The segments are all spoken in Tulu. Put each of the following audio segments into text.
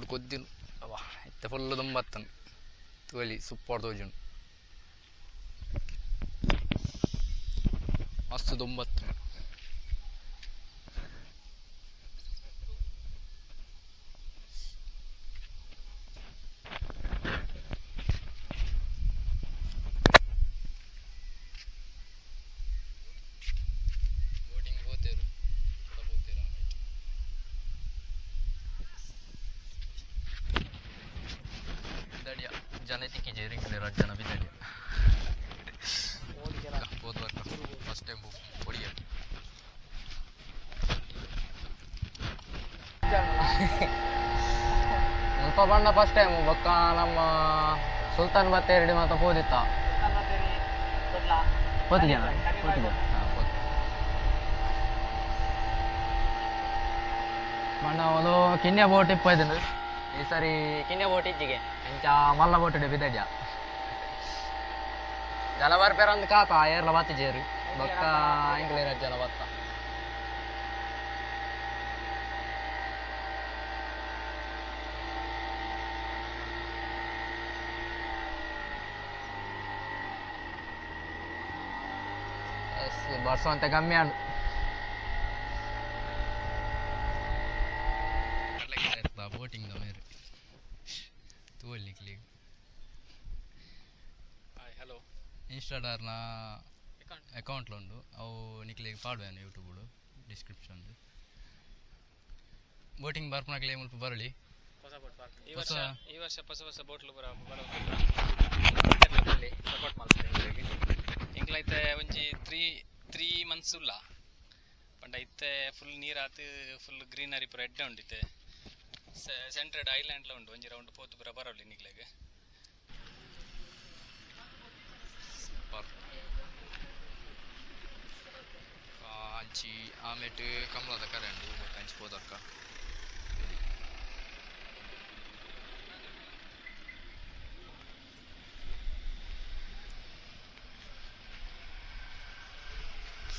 ಕಂಬುಡು ಕೊದ್ದಿನ ಅವ ಇತ್ತೆ ಫುಲ್ ದುಂಬತ್ತನ್ ತೋಲಿ ಸೂಪರ್ ತೋಜುಂಡು ಮಸ್ತ್ ದುಂಬತ್ತನ್. ಬೋಟಿಂಗ್ ಪೋತೇರು ಕೂಡ ಪೋತೇರು ಆಮೇಲೆ ಬಿದಡಿಯ ಜನ ತಿಕ್ಕಿಜೇರು ಇಂಕ್ಲೆ ರಡ್ಡ್ ಜನ ಬಿದಡಿಯ ಪೋದು ಬರ್ಕ ಫಸ್ಟ್ ಟೈಮ್ ಪೊಡಿಯ ಮುಲ್ಪ ಬಣ್ಣ ಫಸ್ಟ್ ಟೈಮ್ ಬೊಕ್ಕ ನಮ್ಮ ಸುಲ್ತಾನ್ ಬತ್ತೇರಿಡಿ ಮಾತ ಪೋದಿತ್ತ ಪೋತಿದ್ಯಾ ಪೋತಿದ್ಯಾ ಹಾಂ ಪೋತು ಬಣ್ಣ ಒಂದು ಕಿನ್ಯ ಬೋಟ್ ಇಪ್ಪೈದುಂಡು. ಈ ಸರಿ ಕಿನ್ಯ ಬೋಟ್ ಇಜ್ಜಿಗೆ ಅಂಚ ಮಲ್ಲ ಬೋಟ್ ಬಿದಡ್ಯ ಜನ ಬರ್ಪೇರ ಅಂದ್ ಕಾತ ಏರ್ಲ ಬತ್ತಿಜೇರು ಬೊಕ್ಕ ಎಂಕ್ಲೇರ ಜನ ಬತ್ತ. ಎಸ್ ಬರ್ಸವಂತೆ ಕಮ್ಮಿ ಆಂಡ್ ಬೋಟಿಂಗ್ ದ ಮೇರ್ ತೂವೊಲಿ ನಿಕ್ಲೆಗ್. Hi hello. ಇನ್ಸ್ಟಾಡಾರ್ನ ಅಕೌಂಟ್ಲ ಉಂಡು ಅವು ನಿಕ್ಲೆಗ್ ಪಾಡುವೆ ಯೂಟ್ಯೂಬ್ ಡಿಸ್ಕ್ರಿಪ್ಷನ್. ಬೋಟಿಂಗ್ ಬರ್ಪುನಕ್ಲೆ ಮುಲ್ಪ ಬರೊಲಿ. ಹೊಸ ಬೋಟ್ ಪಾರ್ಕ್ ಈ ಹೊಸ ವರ್ಷ ಈ ವರ್ಷ ಹೊಸ ಹೊಸ ಬೋಟ್ಲು ಪೂರ ಸಪೋರ್ಟ್ ಮಲ್ಪುಲೆ ಎಂಕ್ಲ ಇತ್ತೆ ಒಂಜಿ ತ್ರೀ ತ್ರೀ ಮಂತ್ಸ್ ಉಲ್ಲ ಪಂಡ ಇತ್ತೆ ಫುಲ್ ನೀರ್ ಆತ್ ಫುಲ್ ಗ್ರೀನರಿ ಪೂರ ಎಡ್ಡೆ ಉಂಡು. ಇತ್ತೆ ಸೆಂಟ್ರಡ್ ಐಲ್ಯಾಂಡ್ಲ ಉಂಡು ಒಂಜಿ ರೌಂಡ್ ಪೋತು ಪೂರ ಬರೊಲಿ ನಿಕ್ಲೆಗ್. ಸೂಪರ್ ಅಂಚಿ ಆಮೇಟ್ ಕಮಲದ ಕರೆ ಉಂಡು ಬೊಕ್ಕ ಅಂಚಿ ಪೋದರ್ಕ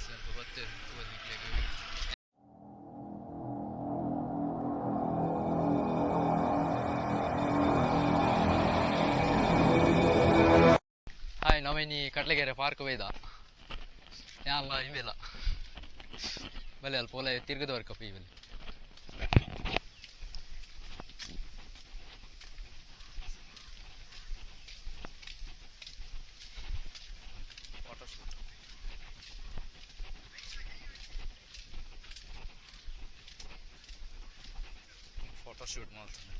ಸ್ವಲ್ಪ ಬತ್ತೇರು ತೂವೊಲಿ ನಿಕ್ಲೆಗ್. ಹಾಯ್ ನಮಿನಿ ಕಟ್ಲೆಗೆರೆ ಪಾರ್ಕ್ ಬೈದ ಯಾನ್ಲ ಇಂಬೆಲ ಬಲೆ ಅಲ್ಪ ಪೋಲ ತಿರ್ಗದವರ್ಕ ಬಲೆ. ಫೋಟೋ ಶೂಟ್ ಫೋಟೋ ಶೂಟ್ ಮಾಡ್ತಾನೆ.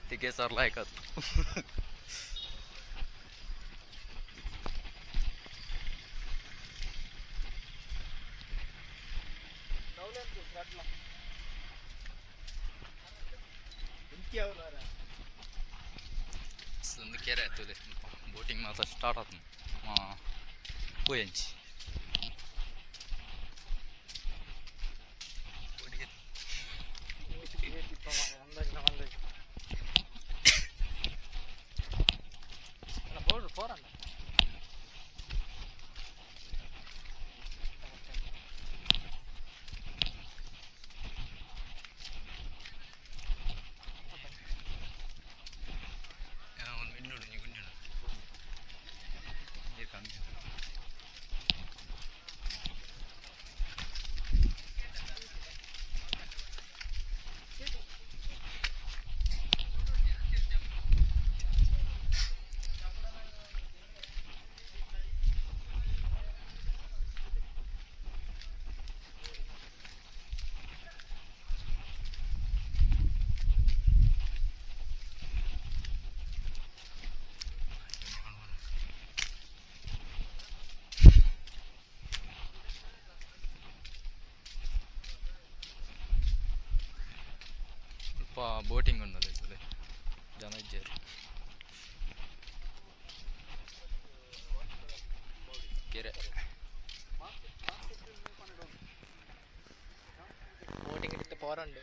ತಿಗೆ ಸರ್ ಲೈಕ್ ಅದು ಒಂದು ಕೆರೆ ಆಯ್ತು. ಬೋಟಿಂಗ್ ಮಾತ್ರ ಸ್ಟಾರ್ಟ್ ಆತು ಪೋಯಂಚಿ. ಬೋರ್ಡ್ ಪೋರಲ್ಲ. ಒಂದು ಮಿನ್ನೋಡು ನೀವು ಗುಂಡಿನ ನೀರು ಕಮ್ಮಿ. ಸ್ವಲ್ಪ ಬೋಟಿಂಗ್ ಉಂಡಲ್ಲ ಇತ್ತಲೆ ಜನ ಇಜ್ಜೆರ್ ಕೆರೆ. ಬೋಟಿಂಗ್ ಇತ್ತು ಪೋರಂಡು.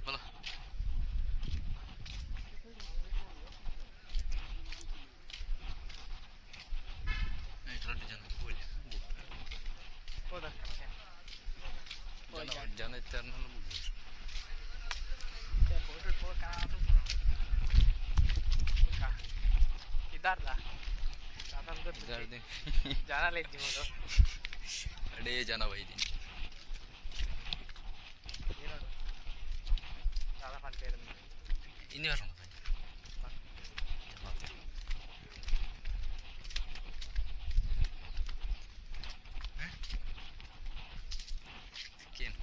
ಬಲ ರಡ್ಡು ಜನ ಹೋಗ್ಲಿ. ಹೋದ ಜನ ಜನ ಇತ್ತಾರನಲ್ಲ. ಇದಾರ್ಲ ಜನ ಇಜ್ಜಿ ಮೊದಲು. ಅಡೇ ಜನ ಬೈದೀನಿ. ಏನೋಡು ದಾದ ಪನ್ಪೇರು. ಇನ್ನೇ ಬರೋಣ. ಏನು?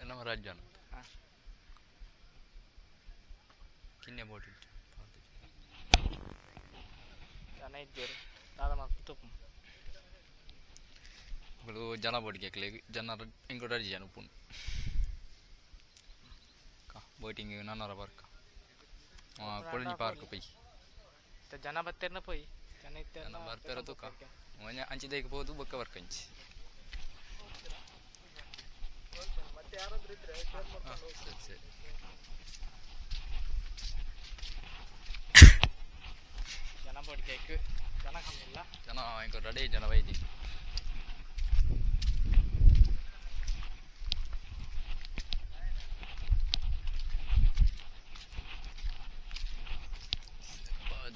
ನಮ್ಮ ರಾಜ್ಯ ಕಿನ್ನೆ ಬೋಟ್. ಜನ ಇದ್ದೀರಿ ದಾದ ಮಲ್ತು ತುಪ್ಪು. ఇప్పుడు ಜನ ಬೋಟಿಗೆ ಜನ ಇಂಕೊಡ ಜನ ಉಪ್ಪುಂಡು ಬೋಟಿಂಗ್ ನನ್ನರ ಪಾರ್ಕ್ ಕೊಳಂಜಿ ಪಾರ್ಕ್ ಪೊಯ್. ಜನ ಬತ್ತೇರ್ನ ಪೋಯಿ ಜನ ಇತ್ತೇರ್ನ. ಜನ ಬರ್ಪೇರ ತೂಕ ಒಂಜಿ ಅಂಚಿದೈಕ್ ಪೋದು ಬೊಕ್ಕ ಬರ್ಕಂಚಿ. ಸರಿ ಸರಿ. ಜನ ಬೋಟಿಗೆ ಜನ ಕಮ್ಮಿ ಇಲ್ಲ. ಜನ ಇಂಕೊ ರೆಡಿ ಜನ ಬೈದಿ.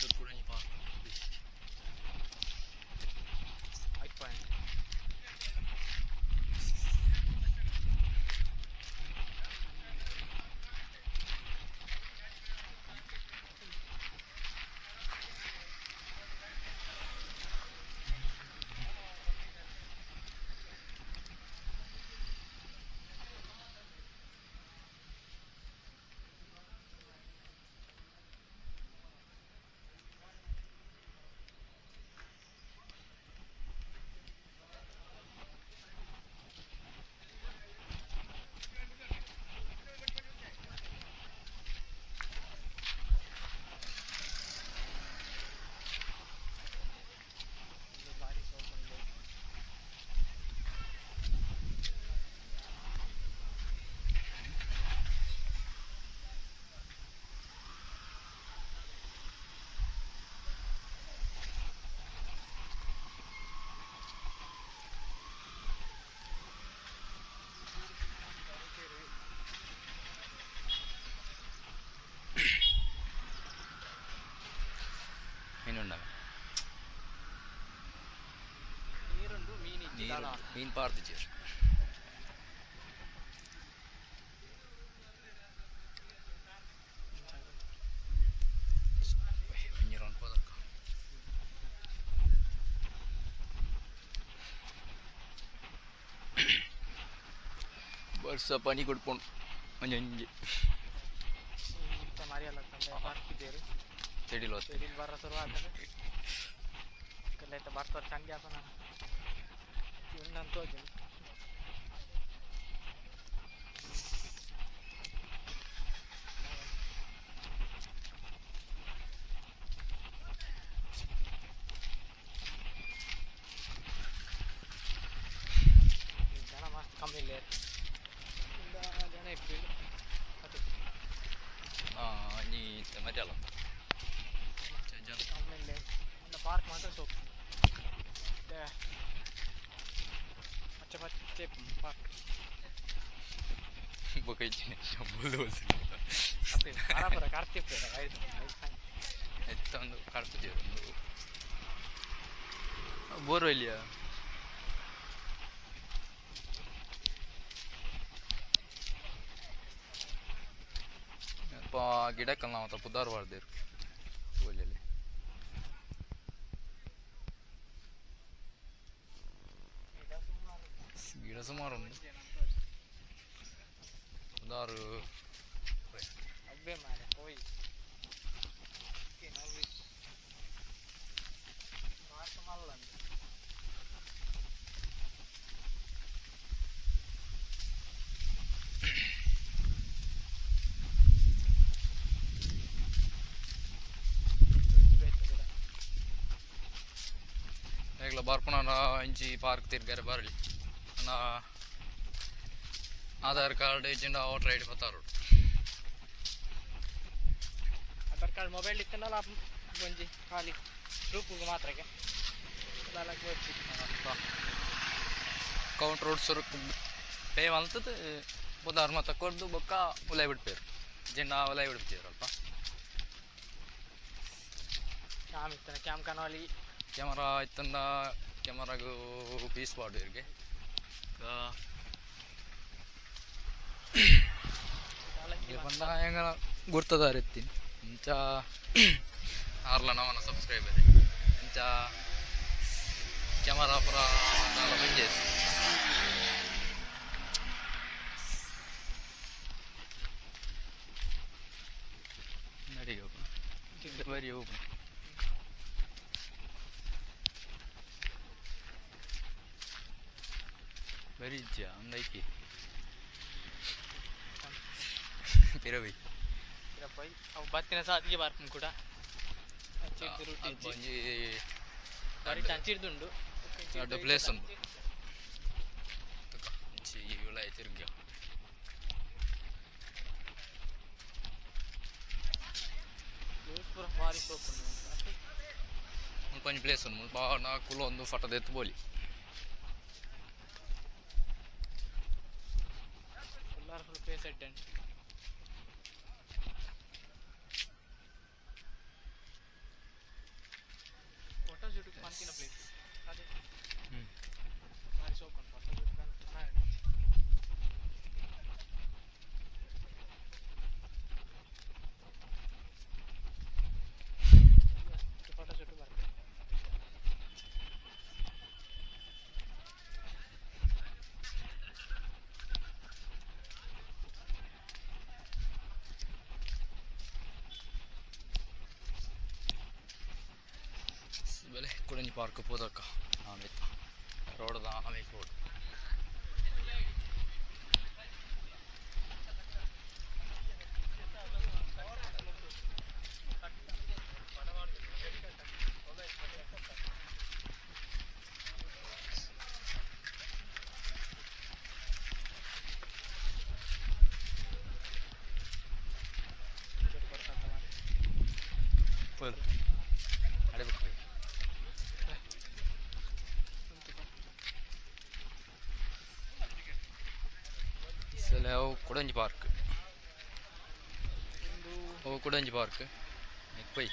ದುರ್ಪುಡಂಜಿ ಪಾರ್ಕ್. ಐದು ಪಾಯಿಂಟ್. ಭಾರಿ ಸೋಪುಂಡು. ಮೀನುಂಡ. ನೀರುಂಡು, ಮೀನು ಇಜ್ಜಿ. ನೀರು ಮೀನು ಪಾರ್ದಿಜೆರ್. ಒಂಜಿ ರೌಂಡ್ ಪೋದಕ್ಕ. ಬರ್ಸ ಪನಿ ಕೊಡ್ಪುಂಡು ಒಂಜಿ ಒಂಜಿ. ಇತ್ತೆ ಮರಿಯಲ್ಲ ತಂದೆ ಬರ್ತಿದ್ದೇರು. ತೆಡಿಲ್. ತೆಡಿಲ್ ಬರ್ರ ಶುರು ಆತದೆ. ಕಲ್ಲೈತೆ ಬರ್ತಾರೆ ಚಂಡಿ ಆಪನ ಇನ್ನಂತ ತೋಜುಂಡು. ಜನ ಮಸ್ತ್ ಕಮ್ಮಿ ಇಲ್ಲ. ಇಲ್ಲ ಜನ ಇತ್ತು ಅದು. ಒಂಜಿ ಇತ್ತೆ ಮರಿಯಲ್ಲ ಜನ. ಕಮ್ಮಿ ಇಲ್ಲ. ಒಂದು ಪಾರ್ಕ್ ಮಾತ್ರ ಸೋಕು. ಮತ್ತೆ ಪಚ್ಚೆ ಪಚ್ಚೆ ಪಾರ್ಕ್. ಬೊಕ ಇಜ್ಜಿನೆ ಬೊಲ್ದು ಬೊಲ್ದು. ಅತ್ತೆ ಬರಾಬರ ಕಾರ್ತಿಪ್ಪೇರ ಆಯ್ತು ಆಯ್ತು. ಎತ್ತೊಂದು ಕಡ್ಪುಜೆರ್ ಉಂದು ಬೋರ್ವೆಲ್ಲಿಯಾ? ಅಲ್ಪ ಗಿಡಕ್ಕಲ್ಲ ಮಾತ ಪುದಾರ್ ಪಾಡ್ದೆರ್ ಒಲ್ಲೆಲೆ ಗಿಡ ಸುಮಾರು ಉಂಡು ಪುದಾರು ಅಬ್ಬೆ ಮಾರೆ ಹೋಯ್ ಪಾರ್ಕ್ ಮಲ್ಲ ಏಗ್ಲ ಬರ್ಪುನ ಇಂಚಿ ಪಾರ್ಕ್ ತಿರ್ಗರೆ ಬರಲಿ ನಾ ಆಧಾರ್ ಕಾರ್ಡ್ ಇಜ್ಜಿಂಡ ವೋಟರ್ ಐಡಿ ಪತ್ತಾರು ಆಧಾರ್ ಕಾರ್ಡ್ ಮೊಬೈಲ್ ಇತ್ತಂಡಲ ಒಂಜಿ ಖಾಲಿ ರೂಪುಗು ಮಾತ್ರಕ್ಕೆ ದಾಲಕ್ ಬೋಡ್ಚಿ ಕೌಂಟರ್ ರೋಡ್ ಸುರುಕು ಪೇ ಮಲ್ತದ್ ಬುದಾರ್ ಮಾತ ಕೊರ್ದು ಬೊಕ್ಕ ಉಲಾಯ್ ಬಿಡ್ಪೇರು ಇಜ್ಜಿಂಡ ಉಲಾಯ್ ಬಿಡ್ತೀರಲ್ಪ ಕ್ಯಾಮ್ ಇತ್ತನ ಕ್ಯಾಮ್ ಕನವಲಿ ಕ್ಯಾಮರಾ ಇತ್ತಂಡ ಕ್ಯಾಮರಾಗು ಪೀಸ್ ಪಾಡು ಇವ್ರಿಗೆ ಪಂಡ ಹೆಂಗ ಗುರ್ತದಾರ ಇತ್ತೀನಿ ಇಂಚ ಆರ್ಲ ನವನ ಸಬ್ಸ್ಕ್ರೈಬರ್ ಇಂಚ ಕ್ಯಾಮರಾ ಪುರ ದಾಲ ಬಂಜೆ ನಡಿಗೆ ಹೋಗು ಬರಿ ಹೋಗು ಬರಿ ಇಜ್ಜ ಅಂದೈಕಿ ಪಿರವಿ ಪೋಯ್ ಅವು ಬತ್ತಿನ ಸಾದಿಗೆ ಬರ್ಪುನ್ ಕೂಡ ಅಂಚಿಡ್ದು ರೂಟ್ ಅಲ್ಪ ಇಜ್ಜಿ ಒಂಜಿ ಬರಿ ಅಂಚಿಡ್ದುಂಡು ದೊಡ್ಡ ಪ್ಲೇಸ್ ಉಂಡು ತುಕ ಇಂಚಿ ಉಲಾಯಿ ತಿರ್ಗ ಪೂರ ಭಾರಿ ಸೋಪುಂಡು ಮುಲ್ಪ ಒಂಜಿ ಪ್ಲೇಸ್ ಉಂಡು ಮುಲ್ಪ ನಾ ಕುಲೊಂದು ಫೋಟೋ ದೆತ್ತ್ ಬೋಲಿ ಎಲ್ಲಾರು ಫುಲ್ ಪ್ಲೇಸ್ ಎಡ್ಡೆ ಉಂಟು ಫೋಟೋ ಶೂಟ್ ಮಂತಿನ ಪ್ಲೇಸ್ ಅದೇ ಭಾರಿ ಸೋಪುಂಡು ಫೋಟೋ ಶೂಟ್ ಫೋಟೋ ಶೂಟ್ ಬರ್ತದೆ. ಬೆಲೆ ಕುಡಂಜಿ ಪಾರ್ಕ್ ಪೋದಕ್ಕ ಆಮೇತ ರೋಡ್ದ ಆಮೇಲೆ ರೋಡ್. ಫುಲ್ ಅಡೆ ಸಲ ಅವು ಕುಡಂಜಿ ಪಾರ್ಕ್. ಉಂದು. ಅವು ಕುಡಂಜಿ ಪಾರ್ಕ್ ಪೊಯ್.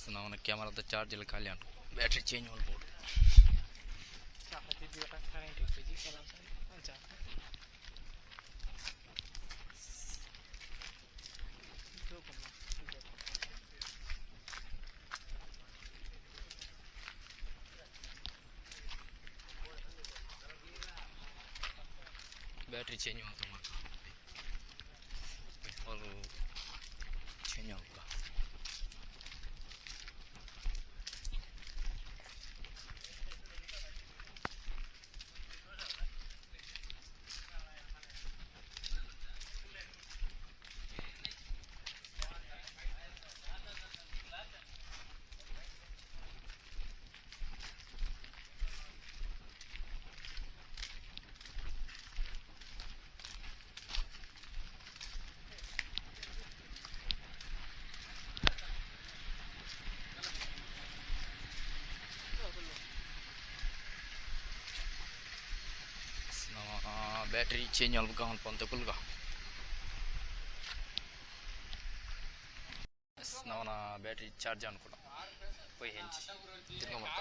ಒಂದು ಅವನ ಕ್ಯಾಮರಾದ ಚಾರ್ಜ್ ಎಲ್ಲ ಖಾಲಿ ಉಂಟು, ಬ್ಯಾಟ್ರಿ ಚೇಂಜ್ ಮಾಡ್ಬೋದು. ಕರೆಂಟ್ ಇಪ್ಪುಜಿ ಕೆಲವು ಸರಿ ಅಂಚ. ಬ್ಯಾಟ್ರಿ ಚೇಂಜ್ ಮಾಡ್ತಾ ಅವರು ಚೇಂಜ್ ಆಗುತ್ತಾ. ಬ್ಯಾಟ್ರಿ ಚೇಂಜ್ ಅಲ್ಪ ಅಂತ ಕುಲ್ಗ. ಎಸ್, ನವನ ಬ್ಯಾಟ್ರಿ ಚಾರ್ಜ್ ಅನ್ಕೊಡ ಪೋಯ್ ಹೆಂಚಿ ತಿರ್ಗ ಮತ್ತ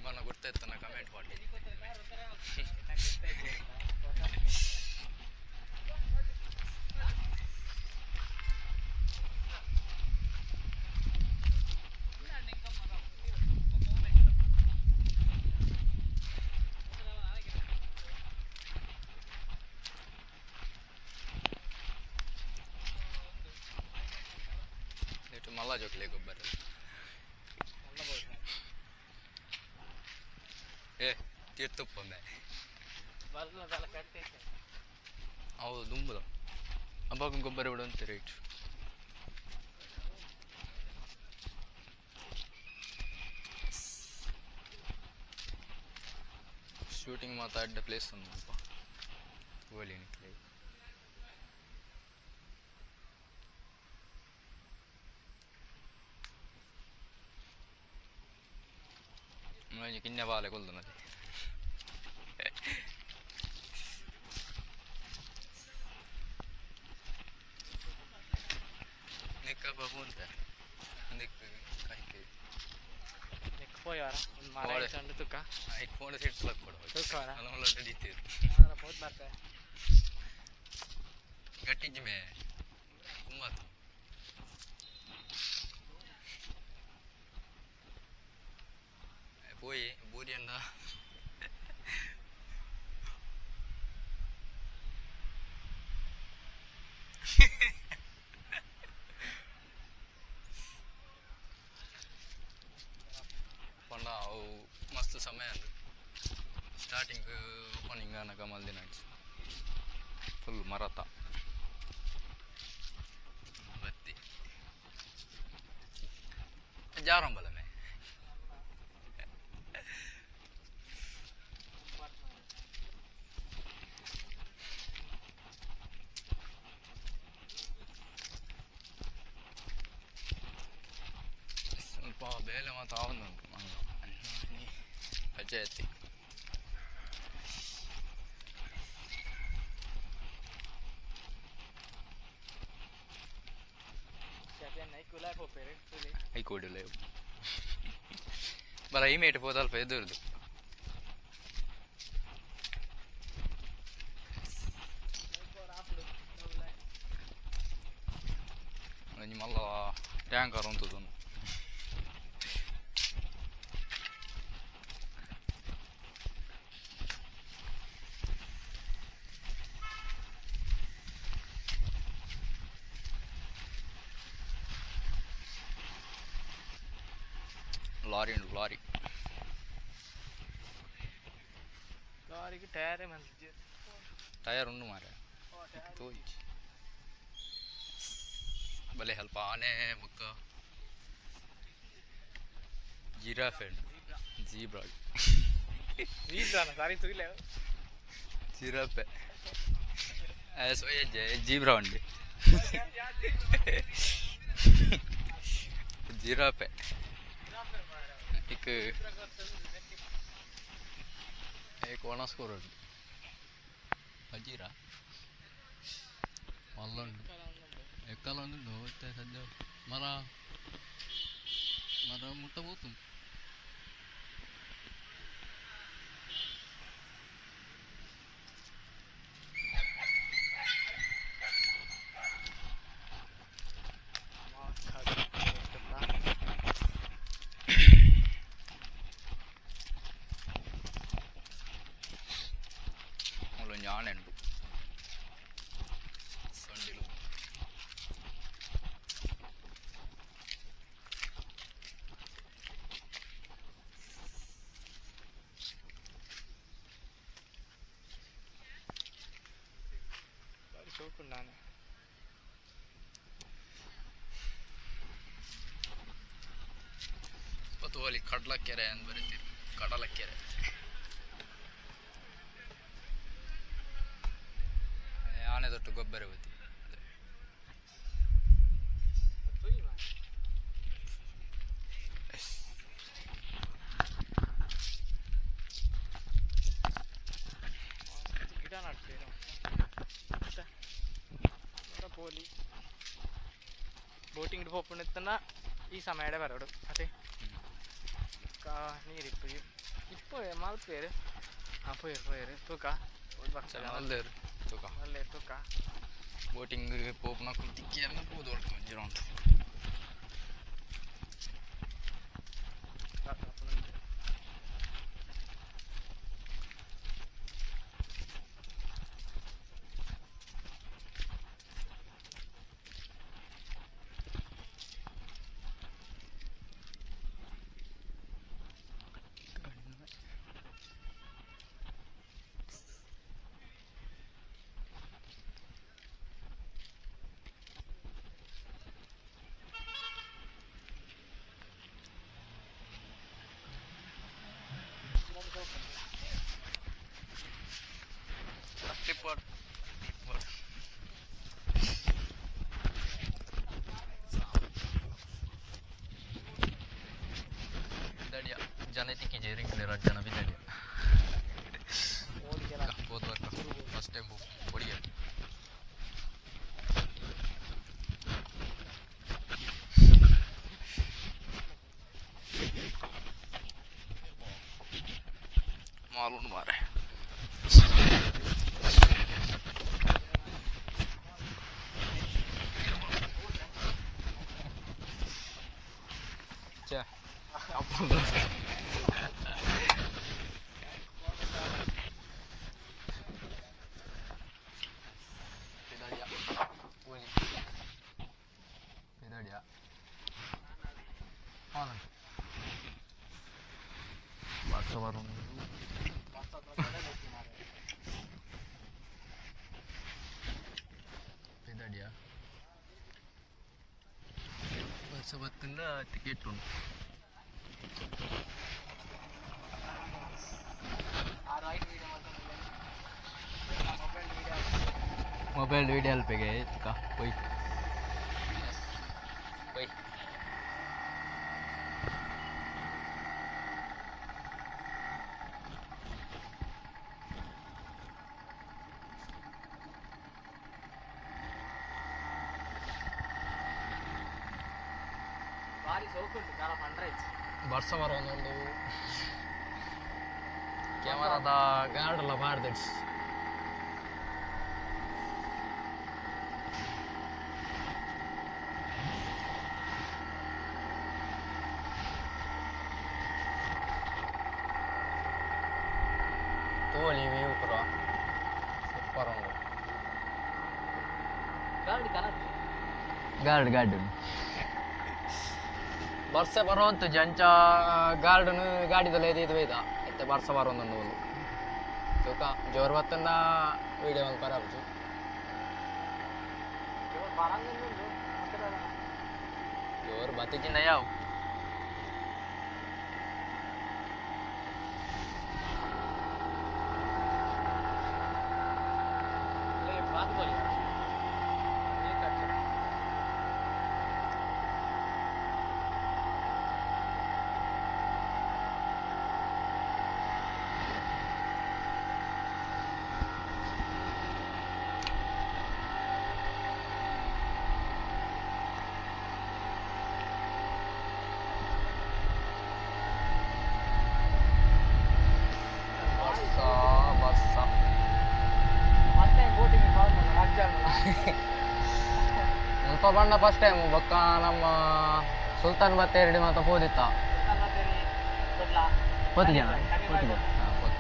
ಮನ ಗೊತ್ತಾಯ್ತು, ಕಮೆಂಟ್ ಮಾಡಿ. ಇಟ್ಟು ಮಲ್ಲ ಜೋಕ್ಲೆ ಗೊಬ್ಬರ. ಏ ತೀರ್ಥಪ್ಪೊಮ್ಮೆ ಹೌದು, ದುಂಬುದ ಅಬ್ಬಾಗ ಗೊಬ್ಬರ ಬಿಡು ಅಂತ ರೇಟ್. ಶೂಟಿಂಗ್ ಮಾತ್ರ ಅಡ್ಡ ಪ್ಲೇಸ್ ಉಂಟು ತೂವೊಲಿ ನಿಕ್ಲೆ. ಒಂಜಿ ಕಿನ್ಯ ಬಾಲೆ ಕುಲ್ದುನತೆ. ನಿಕ್ಕ ಪೂಂತೆ ನಿಕ್ ಕೈಕ್. ನೆಕ್ ಪೋಯವಾರ ಒಂದು ಮರ. ಪೋಡೆ. ಇತ್ತಂಡು ತುಕ್ಕ. ಐಕ್ ಫೋನ್ ಸೆಟ್ ಲಕ್ಕೊಡು. ತುಕ್ಕವರ. ಅಲ್ಲ ನಡೀತೀರು. ಪೋದ್ ಬರ್ತೆ. ಗಟ್ಟಿಜ್ಮೆ ಕುಮ್ಮತ್ ಪೋಯಿ ಬೂರಿಯಂಡ. ಪಂಡ ಅವು ಮಸ್ತ್ ಸಮಯ ಅಂದು ಸ್ಟಾರ್ಟಿಂಗ್ ಓಪನಿಂಗ್ ಅನಗ ಮಲ್ದಿನ ಫುಲ್ ಮರತ ಬತ್ತಿ ಜಾರಂಬಲಮೆ. ಸ್ವಲ್ಪ ಬೇಲೆ ಮಾತ್ರ ಆವೊಂದುಂಟು ಮಂಗ ಪಂಚಾಯತಿ. ಐಕೋಡಿಲ್ಲ ಬರ ಈ ಮೇಟ್ ಪೋದಲ್ಪ ಎದುರುದು. ಒಂಜಿ ಮಲ್ಲ ಟ್ಯಾಂಕರ್ ಉಂತುದು. ಲಾರಿ ಉಂಟು, ಲಾರಿ. ಲಾರಿಗೆ ಟೈರೇ ಮಲ್ತಿಜ್ಜೆರ್. ಟೈರ್ ಉಂಡು ಮಾರೆ, ತೋಜಿ. ಬಲೆ ಅಲ್ಪ ಆನೆ ಬೊಕ್ಕ ಜಿರಾಫೆ ಉಂಟು, ಜೀಬ್ರಾ. ಜೀಬ್ರಾನ ಸಾರಿ ತೂಲೆ. ಜಿರಾಫೆ ಸೋಯಜ್ಜೆ, ಜೀಬ್ರಾ ಉಂಡು, ಜಿರಾಫೆ ಇಕ್ ಏಕ್ ಒಣಸ್ಕೊರಡು ಅಜೀರ ಮಲ್ಲುಂಡು ಎಕ್ಕಲ ಉಂಡು. ಇತ್ತೆ ಸದ್ಯ ಮರ ಮರ ಮುಟ್ಟ ಪೋತುಂಡು. ಮೂಲೊಂಜಿ ಆನೆ ಉಂಡು, ಸೊಂಡಿಲು. ಬಾರಿ ಶೋಕುಂಡು ಆನೆ. ತೋಲಿ ಕಡಲಕೆರೆ ಅಂದ್ ಬರೀತೀರಿ, ಕಡಲಕೆರೆ. ಆನೆ ತೊಟ್ಟು ಗೊಬ್ಬರ ಬತ್ತಿ. ತೂಯಿ ಮಾರ್ರೆ. ಪೋಲಿ ಬೋಟಿಂಗ್ ಪೋಪುಂಡಿತ್ತನ ಈ ಸಮಯಡೆ ಬರೋಡು ಅದೇ ನೀರು ಇಪ್ಪು ಇಪ್ಪು ಮಲ್ಪೇರು ಹಾಂ ಪೋಯರು ಪೋಯರು ತೂಕ ಮಲ್ದೇರು ತೂಕ ಮಲ್ಲೇರು ತೂಕ ಬೋಟಿಂಗ್ ಪೋಪುನಕುಲು ತಿಕ್ಕಿಯನ್ನ ಪೋದು ಒಂಜಿ ರೌಂಡ್ ಕ್ಲಿಪ್ಬೋರ್ಡ್ ಕ್ಲಿಪ್ಬೋರ್ಡ್ ಬಿದಡಿಯ ಜನ ತಿಕ್ಕಿಜೆ ರಿಂಗ್ಲೇರ ಜನ ಬಿದಡಿಯ ಹೋದ ವರ್ಕ ಫಸ್ಟ್ ಟೈಮ್ ಹೊಡಿಯ ಮಾಲೂನು ಮಾರೆ ಛೇ ಬಸ್ ಬತ್ತಂಡ ಟಿಕೆಟ್ ಉಂಟು ಮೊಬೈಲ್ ವಿಡಿಯೋ ಅಲ್ಪೆಗೆ ತುಕ ಪೊಯ್ ಪೊಯ್ ಭಾರಿ ಸೋಕುಂಟು ಕಾಲ ಪಂಡ್ರೈಚ್ ಬರ್ಸ ಬರೋದುಂಡು ಕ್ಯಾಮರಾದ ಗಾರ್ಡ್ ಎಲ್ಲ ಪಾಡ್ದೆಡ್ಸ್ ತೋಳಿ ವ್ಯೂ ಪೂರ ಸೂಪರ್ ಉಂಡು ಗಾಡಿ ಕನತ್ತು ಗಾರ್ಡ್ ಗಾರ್ಡನ್ ಬರ್ಸೆ ಬರುವಂತು ಜಂಚ ಗಾರ್ಡನ್ ಗಾಡಿದಲ್ಲ ಇದು ಇದು ಇತ್ತೆ ಬರ್ಸ ಬರೋಂದುಂಡು ಒಂದು ತೂಕ ಜೋರು ಬತ್ತಂಡ ವೀಡಿಯೋ ಒಂದು ಪರಾಬುಜು ಬರಂಗುಂಡು ಮತ್ತೆ ಜೋರು ಬತ್ತಿಜಿಂದ ಯಾವ ಬಾತ್ ಬೋಲಿ ಬರ್ಸ ಬರ್ಸ ಮತ್ತೆ ಬೋಟಿಂಗ್ ಅಜ್ಜಲ್ಲ ಮುಲ್ಪ ಬಣ್ಣ ಫಸ್ಟ್ ಟೈಮ್ ಬೊಕ್ಕ ನಮ್ಮ ಸುಲ್ತಾನ್ ಬತ್ತೇರಿ ಮಾತ ಪೋದಿತ್ತ ಪೋತಿದ್ಯಾ ಪೋತಿದ್ಯಾ ಹಾಂ ಪೋತಿ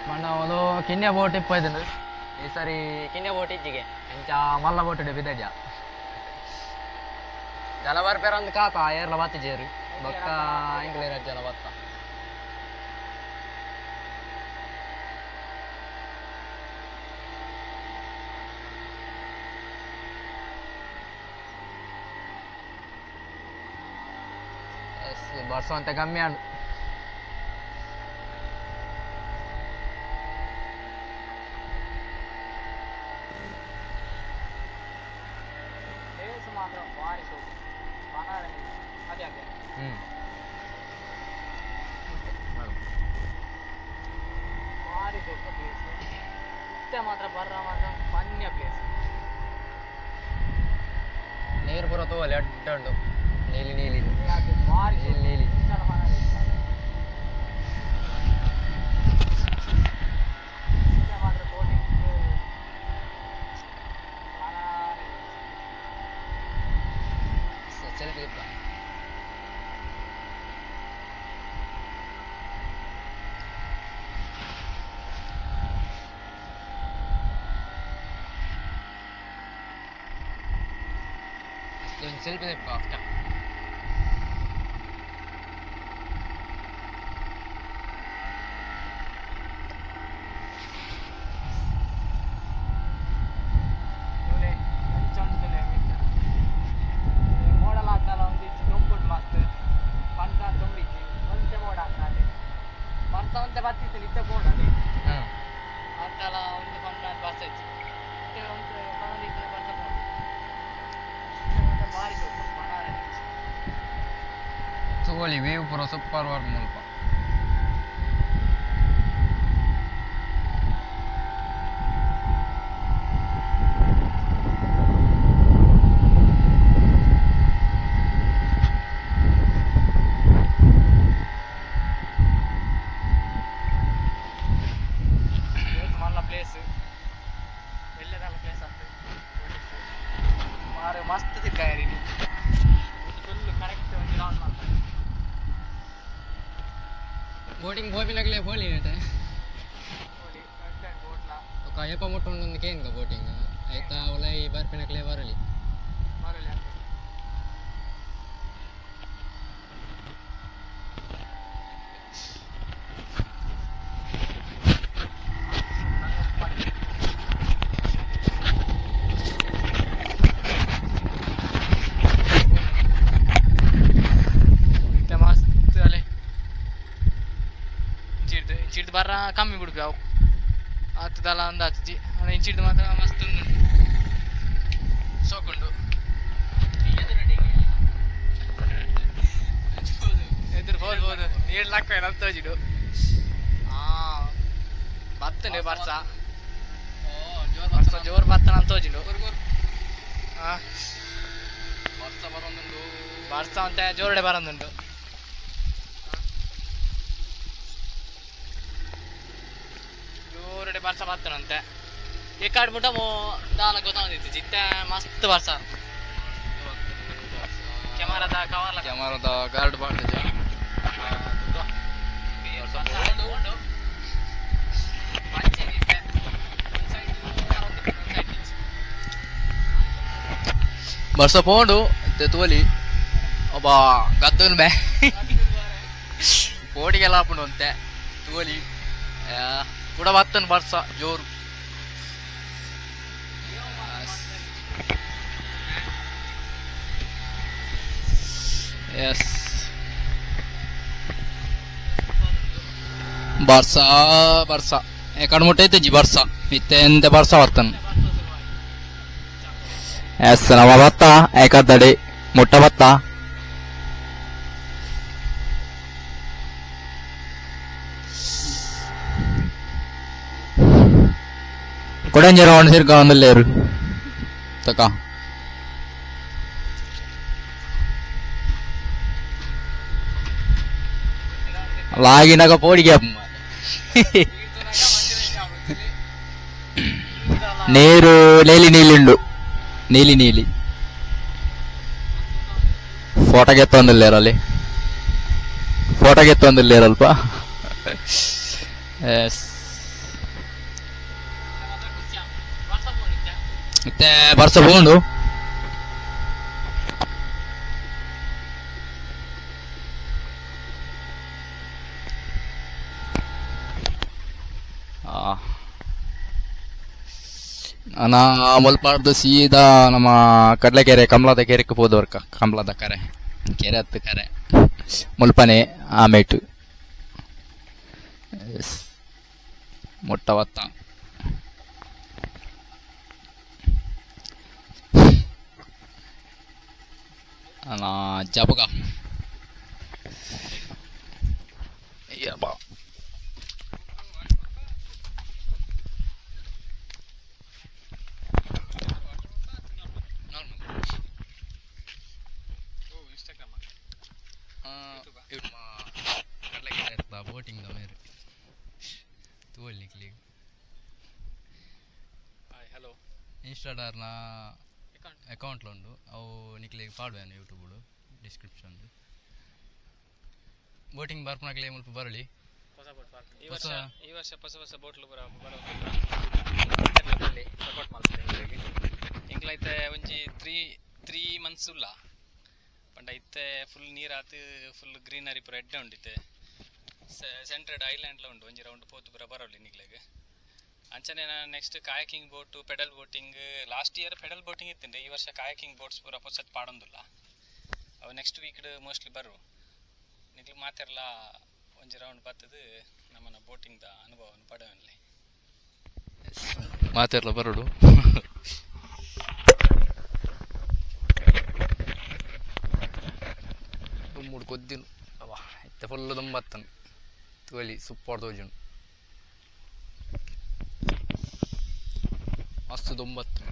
ಬಣ್ಣ ಒಂದು ಕಿನ್ಯ ಬೋಟ್ ಇಪ್ಪೈದುಂಡು ಈ ಸರಿ ಕಿನ್ಯ ಬೋಟ್ ಇಜ್ಜಿಗೆ ಎಂಚ ಮಲ್ಲ ಬೋಟ್ ಬಿದ್ದಡ್ಯ ಜನ ಬರ್ಪೇರ ಅಂದ್ ಕಾತ ಏರ್ಲ ಬತ್ತಿಜೇರು ಬೊಕ್ಕ ಇಂಗ್ಲೇರ ಜನ ಬತ್ತ ಬರ್ಸೋ ಅಂತ ಕಮ್ಮಿ ಆಂಡ್ ಪ್ಲೇಸ್ ಮಾತ್ರ ಭಾರಿ ಸೋಕು ಅದೇ ಅದೇ ಹ್ಞೂ ಭಾರಿ ಸೋಕು ಪ್ಲೇಸ್ ಇತ್ತೆ ಮಾತ್ರ ಬರ್ರ ಮಾತ್ರ ಮನ್ಯ ಪ್ಲೇಸ್. ನೀರು ಪೂರ ತೋವಲೆ ಅಡ್ಡ ಉಂಡು, ನೀಲಿ ನೀಲಿ ಭಾರಿ ನೀಲಿ ನೀಲಿ. ಮಾತ್ರ ಬೋಟಿಂಗ್. ಸೆಲ್ಫಿ ತಿಪ್ಪ. ಒಂದು ಸೆಲ್ಫಿ ತಿಪ್ಪ. ತೂಲೆ ಎಂಚ ಉಂಡು ತೂಲೆ ಮಿತ್ತ ಮೋಡಲ ಆತಲ ಒಂದು ಇಜ್ಜಿ, ದೊಂಬುಡು ಮಸ್ತ್ ಪಂತ ದೊಂಬಿಜ್ಜಿ, ಒಂತೆ ಮೋಡ ಆತ್ನಾತೆ ಬರ್ಸ ಒಂತೆ ಬತ್ತಿತ್ತು, ಇತ್ತೆ ಪೋಡದೆ. ಹಾಂ. ಆತಲ ಒಂದು ಪಂಡ ಬರ್ಸ ಇಜ್ಜಿ, ಇತ್ತೆ ಒಂತೆ ಪನೊಂದಿತ್ತಿನ ಬರ್ಸ ಪೋಡು. ಇತ್ತೆ ಮಾತ್ರ ಭಾರಿ ಶೋಕು ಮನಾರೆ. ತೋಲಿ ವೇವ್ ಪೂರ ಸೂಪರ್ ವರ್ಕ್ ಮುಲ್ಪ. ಇವತ್ತು ಮಲ್ಲ ಪ್ಲೇಸ್, ಎಲ್ಲದಲ್ಲ ಪ್ಲೇಸ್ ಅಂತ ಮಾರು ಮಸ್ತ್ ತಿಕ್ಕಾಯರಿ. ಫುಲ್ ಕರೆಕ್ಟ್ ಒಂದು ರೌಂಡ್ ಮಾಡ್ತಾರೆ. ಬೋಟಿಂಗ್ ಪೋಪಿನಗಲೇ ಪೋಲಿ ಇತ್ತೆ. ನೋಡಿ ಬೋಟ್ಲ. ఒక ಏಪ ಮುಟ್ಟ ಉಂಡು ಕೇನ್ಗ ಬೋಟಿಂಗ್ ಆಯ್ತಾ, ಉಲೈ ಬರ್ಪಿನಕ್ಲೆ ಬರಲಿ. ಬರಲಿ ಅಂತ. ಇತ್ತೆ ಮಸ್ತ್ ಅಲೆ ಇಂಚಿಡ್ದು ಇಂಚಿಡ್ದು ಬರ್ರ ಕಮ್ಮಿ ಬಿಡ್ಬಿ ಅವು ಆತದಲ್ಲ ಒಂದು ಆತಜಿ. ಇಂಚಿಡ್ದು ಮಾತ್ರ ಮಸ್ತ್ ಉಂಟು, ಸೋಕುಂಡು. ಎದುರು ಬೋದು ಬೋದು ನೀರು ಲಕ್ಕ ಅಂತ ತೋಜಿಡು. ಆ ಬತ್ತನೆ ಬರ್ಸ ಬರ್ಸ ಜೋರು ಬತ್ತನ ಅಂತ ತೋಜಿಡು. ಆ ಬರ್ಸ ಬರೊಂದುಂಡು. ಬರ್ಸ ಅಂತ ಜೋರುಡೆ ಬರಂದುಂಡು. ಜೋರುಡೆ ಬರ್ಸ ಬತ್ತನಂತೆ. ಈ ಕಾಡ್ಬಿಟ್ಟ ದಾಲ ಗೊತ್ತಾವಂದಿತ್ತು ಜಿತ್ತೆ ಮಸ್ತ್ ಬರ್ಸ. ಕ್ಯಾಮರಾದ ಕವರ್. ಕ್ಯಾಮರಾದ ಗಾರ್ಡ್ ಬಾಡ್ದಿಜ. ಬರ್ಸ ಪೋಂಡು ಇತ್ತೆ ತೋಲಿ. ಒಬ್ಬ ಗದ್ದನ್ ಬೇ ಕೋಡಿಗೆಲ್ಲ ಆಪುಂಡು ಅಂತೆ ತೋಲಿ. ಕೂಡ ಬತ್ತನ್ ಬರ್ಸ ಜೋರು. ಎಸ್, ಬರ್ಸ ಬರ್ಸ ಎಕಡೆ ಮುಟ್ಟೈತೆ ಜಿ ಬರ್ಸ. ಇತ್ತೆ ಎಂತೆ ಬರ್ಸ ಬರ್ತನ್. ಎಸ್, ನಮ್ಮ ಬತ್ತ ಏಕದಡಿ ಮುಟ್ಟ ಬತ್ತ. ಕೊಡಂಜಿ ರೌಂಡ್ ಸಿರ್ಕ ಒಂದಿಲ್ಲೇರು ತಕ. ಲಾಗಿನಾಗ ಪೋಡಿಗೆ ನೀರು ನೀಲಿ ನೀಲಿಂಡು, ನೀಲಿ ನೀಲಿ. ಫೋಟೋಗೆ ಎತ್ತೊಂದಿಲ್ಲೇರು ಅಲ್ಲಿ, ಫೋಟೋಗೆ ಎತ್ತೊಂದಿಲ್ಲೇರಲ್ಪ. ಎಸ್, ಮತ್ತೆ ಬರ್ಸ ಪೋಂಡು. ನಾ ಮುಲ್ಪಾಡ್ದು ಸೀದಾ ನಮ್ಮ ಕಡಲೆಕೆರೆ ಕಮಲದ ಕೆರೆಗೆ ಪೋದವರ್ಕ. ಕಮಲದ ಕರೆ ಕೆರೆ ಹತ್ತು ಕರೆ ಮುಲ್ಪನೆ ಆಮೇಟು ಮುಟ್ಟ ಬತ್ತ. ನಾ ಜಬಗ ಯಬ್ಬಾ. ಬೋಟಿಂಗ್ ದ ಮೇರ್ ತೂವೊಲಿ ನಿಕ್ಲೆಗ್. Hi hello. ಇನ್ಸ್ಟಾಡಾರ್ನ ಅಕೌಂಟ್ ಅಕೌಂಟ್ಲ ಉಂಡು ಅವು ನಿಕ್ಲೆಗ್ ಪಾಡುವೆ ಯೂಟ್ಯೂಬ್ ಡಿಸ್ಕ್ರಿಪ್ಷನ್. ಬೋಟಿಂಗ್ ಬರ್ಪುನಕ್ಲೆ ಮುಲ್ಪ ಬರೊಲಿ. ಹೊಸ ಬೋಟ್ ಪಾರ್ಕ್ ಈ ಹೊಸ- ವರ್ಷ, ಈ ವರ್ಷ ಹೊಸ ಹೊಸ ಬೋಟ್ಲು ಪೂರ ಬರೋ, ಸಪೋರ್ಟ್ ಮಲ್ಪುಲೆ ಎಂಕ್ಲೆಗ್. ಎಂಕ್ಲೈತೆ ಒಂಜಿ ತ್ರೀ ತ್ರೀ ಮಂತ್ಸ್ ಉಲ್ಲ ಪಂಡ ಇತ್ತೆ ಫುಲ್ ನೀರಾತ್, ಫುಲ್ ಗ್ರೀನರಿ ಪೂರ ಎಡ್ಡೆ ಉಂಡು. ಇತ್ತೆ ಸೆಂಟ್ರಡ್ ಐಲ್ಯಾಂಡ್ಲ ಉಂಡು, ಒಂಜಿ ರೌಂಡ್ ಪೋತು ಪೂರ ಬರೋಲಿ ನಿಕ್ಲೆಗ್. ಅಂಚನೆ next kayaking boat, pedal boating. Last year pedal boating ಇತ್ತಿಂಡೆ, ಈ ವರ್ಷ ಕಾಯಕಿಂಗ್ ಬೋಟ್ಸ್ ಪೂರ ಪೊಸತ್ ಪಾಡೊಂದುಲ್ಲ. ಅವು ನೆಕ್ಸ್ಟ್ ವೀಕ್ ಮೋಸ್ಟ್ಲಿ ಬರು. ನಿಕ್ಲು ಮಾತೆರ್ಲ ಒಂಜಿ ರೌಂಡ್ ಬತ್ತದು ನಮ್ಮನ ಬೋಟಿಂಗ್ ದ ಅನುಭವವನ್ನು ಪಡೆವನ್ಲೆ. ಮಾತೆರ್ಲ ಬರೊಡು. ದುಮ್ಮುಡು ಕೊದ್ದಿನು ಅವ ಇತ್ತೆ ಫುಲ್ ದುಂಬತ್ತನು ತೂವೊಲಿ, ಸೂಪರ್ ತೋಜುಂಡು, ಮಸ್ತ್ ದುಂಬತ್ತನು.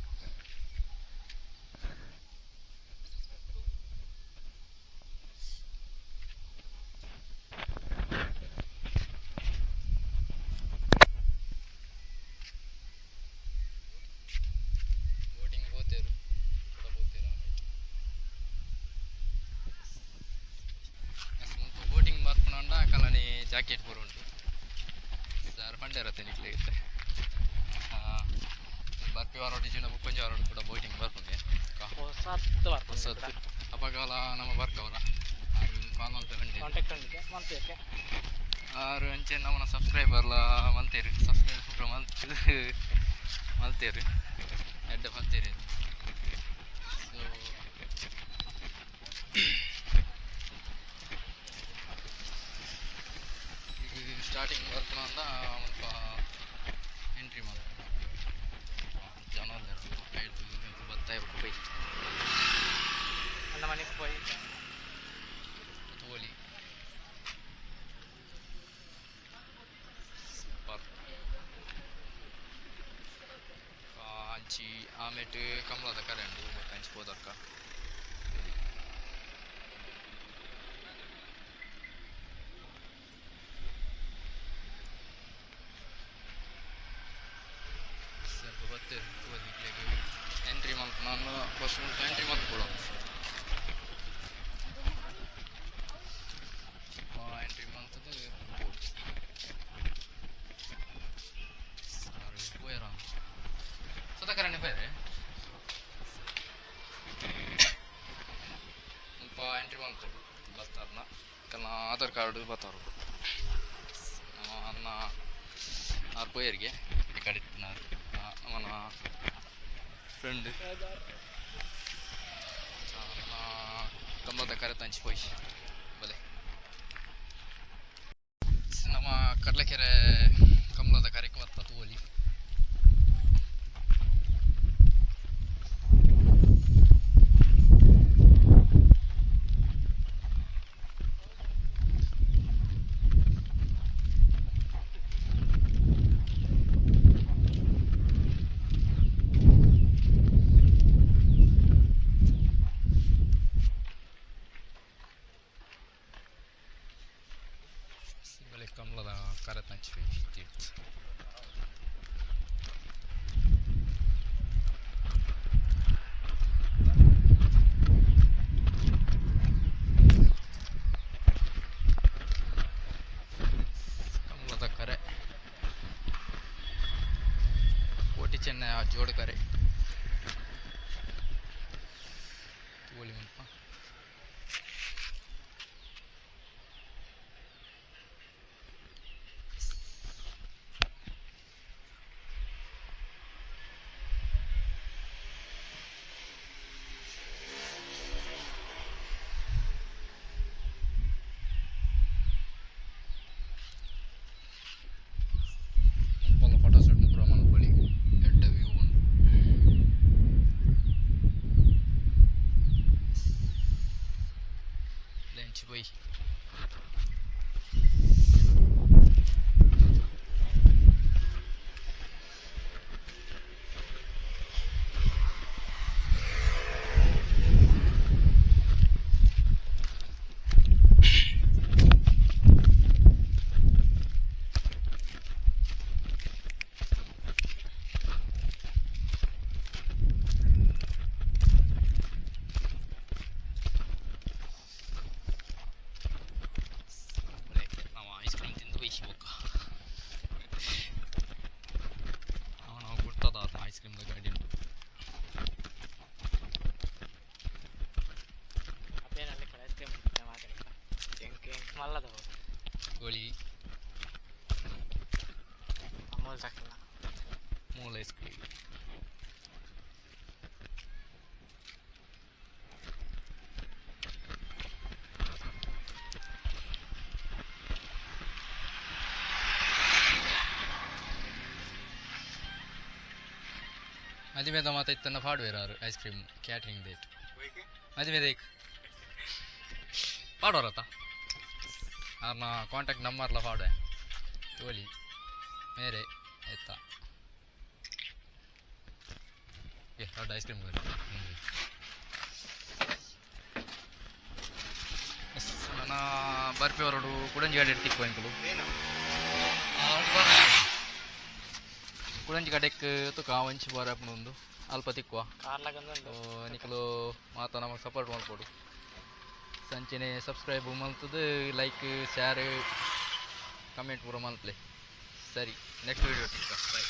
ಬೋಟಿಂಗ್ ಪೋತೇರು ಕೂಡ ಪೋತೇರು. ಆಮೇಲೆ ಬೋಟಿಂಗ್ ಬರ್ಪುನಂಡ ಕಲನೆ ಜಾಕೆಟ್ ಪೂರ ಉಂಟು. ಸರ್ ಪಂಡೇರತ್ತೆ ನಿಕ್ಲೆಗ್ ಇತ್ತೆ. ಬರ್ಪಿ ವಾರೋಡಿ ಜಿನ ಬುಕ್ಕೊಂಜಿ ವಾರೋಡು ಕೂಡ ಬೋಟಿಂಗ್ ಬರ್ಪುಂಡೆ. ಹೊಸತ್ತು. ಹೊಸತ್ತು ಅಪಗಾಲ ನಮ್ಮ ಬರ್ಕವರ ಕಾಲ್ ಮಲ್ತೆ ಪಂಡೆ. ಕಾಂಟ್ಯಾಕ್ಟ್ ಉಂಡಿದೆ ಮಲ್ಪಕ್ಕೆ. ಆರು ಅಂಚೆ ನಮ್ಮನ ಸಬ್ಸ್ಕ್ರೈಬರ್ಲ ಮಲ್ತೇರು, ಸಬ್ಸ್ಕ್ರೈಬ್ ಪೂರ ಮಲ್ತ್ ಮಲ್ತೇರು, ಎಡ್ಡೆ ಮಲ್ತೇರು. ಸೊ ಸ್ಟಾರ್ಟಿಂಗ್ ಬರ್ಪುನ ಮುಲ್ಪ ಎಂಟ್ರಿ ಮಲ್ಪ ಜನ ಉಲ್ಲೆರ್. ಐಡ್ದ್ ಬತ್ತಾಯ ಬೊಕ್ಕ ಪೋಯಿ. ಅಣ್ಣ ಮನೆಗೆ ಪೋಯಿ. ತೂವೊಲಿ, ಸೂಪರ್. ಅಂಚಿ ಆಮೇಟ್ ಕಮಲದ ಕರೆ ಉಂಡು, ಬೊಕ್ಕ ಅಂಚಿ ಪೋದರ್ಕ. ಸ್ವಲ್ಪ ಬತ್ತೇರು ತೂವೊಲಿ. ನಿಕ್ಲೆಗ್ ಎಂಟ್ರಿ ಮಲ್ಪುನ ಫಸ್ಟ್ ಮುಲ್ಪ ಎಂಟ್ರಿ ಮಲ್ಪೊಡು. ಎಂಟ್ರಿ ಮಲ್ತದು ಪೋಡು. ಸಾರು ಪೋಯರ ಸುಧಾಕರಣ್ಣೆ ಪೋಯರೆ. ಮುಲ್ಪ ಎಂಟ್ರಿ ಮಲ್ಪೊಡು ಬತ್ತಾರ್ನ ಕಲ್ನ ಆಧಾರ್ ಕಾರ್ಡ್ ಬತ್ತಾರು. ಅನ್ನ ಆರ್ ಪೋಯರಿಗೆ ಈ ಕಡೆ ಇತ್ತಿನಾರ್ ನಮ್ಮನ ಫ್ರೆಂಡ್ ಕಂಬದ ಕರೆ ತಂಚಿ ಪೋಯ್ ಬಲೆ. ನಮ್ಮ ಕಡಲಕೆರೆ ಕಮಲದ ಕರೆಕ್ ಬತ್ತ ತೂವೊಲಿ. ಬಲೆ ಕಮಲದ ಕರೆ ತಂಚಿ ತೀರ್ಥ. ಕಮಲದ ಕರೆ, ಕೋಟಿ ಚೆನ್ನಯ ಜೋಡು ಕರೆ ತೂವೊಲಿ ಮುಲ್ಪ. ಮುಲ್ಪ ಫೋಟೋ ಶೂಟ್ ಪೂರ ಮಲ್ಪೊಲಿ, ಎಡ್ಡೆ ವ್ಯೂ ಉಂಡು. ಲಂಚ್ ಪೋಯಿ. ಐಶ್ ಬೊಕ್ಕ ಅವನು ಗುರ್ತದ ಐಸ್ ಕ್ರೀಮ್ ಗಾಡಿ ಉಂಟು. ಅದೇನಲ್ಲಿ ಕಡೆ ಐಸ್ ಕ್ರೀಮ್ ಮಾತಾಡ ಎಂಕ್ ಎಂಕ್ ಮಲ್ಲದ. ಕೋಳಿ. ಅಮೂಲ್ ತಕ್ಕಲ್ಲ. ಮೂಲ ಐಸ್ ಕ್ರೀಮ್. ಮದಿಮೆದ ಮಾತ ಇತ್ತನ್ನ ಪಾಡುವೆರಾರು ಐಸ್ ಕ್ರೀಮ್ ಕ್ಯಾಟ್ರಿಂಗ್ ಡೇಟ್ ಮದಿಮೆದ ಪಾಡೋರತ್ತ ಆರ್ನ ಕಾಂಟ್ಯಾಕ್ಟ್ ನಂಬರ್ಲ ಪಾಡುವೆ ತೋಲಿ ಮೇರೆ ಎತ್ತ ಏ ದೊಡ್ಡ ಐಸ್ ಕ್ರೀಮ್. ನನ್ನ ಬರ್ಪಿ ಹೊರಡು ಕುಡಂಜಿ ಗಾಡಿ ತಿಕ್ಕು ಎಂಕುಲು ಕುಡಂಜಿ ಕಡೆಕ್ ತುಕ ಒಂಚಿ ಬಾರ ಉಂದು ಅಲ್ಪ ತಿಕ್ಕುವ. ಕಾರ್ಲಾಗಂದು. ನಿಕುಲು ಮಾತ ನಮಗೆ ಸಪೋರ್ಟ್ ಮಲ್ಪೊಡು. ಸಂಚನೆ ಸಬ್ಸ್ಕ್ರೈಬ್ ಮಲ್ತದು, ಲೈಕ್, ಶೇರ್, ಕಮೆಂಟ್ ಪೂರ ಮಲ್ಪಲೆ. ಸರಿ, ನೆಕ್ಸ್ಟ್ ವೀಡಿಯೋ ಬಾಯ್.